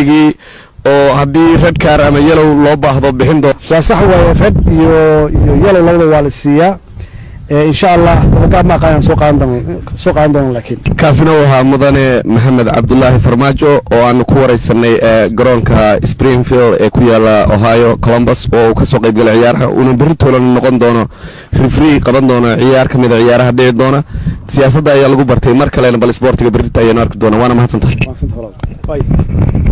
Refereegii oo haddii red card ama yellow loo baahdo bixin doono. Waa sax waaye, red iyo yellow labada waa la siiyaa. Insha Allah dabagaab ma aqaan soo qaadan doono laakiin. Kaasina uu ahaa mudane Maxamed Cabdulaahi Farmaajo oo aanu ku wareysanay garoonka Springfield ee ku yaala Ohio, Columbus, oo uu kasoo qayb galay ciyaaraha, uuna berri toolan noqon doono referee qaban doono ciyaar ka mid a ciyaaraha dhici doona. Siyaasadda ayaa lagu bartay, mar kalena bal isboortiga berrita ayaanu arki doona. Waana mahadsantahay. Mahadsantahay walaal. Bye.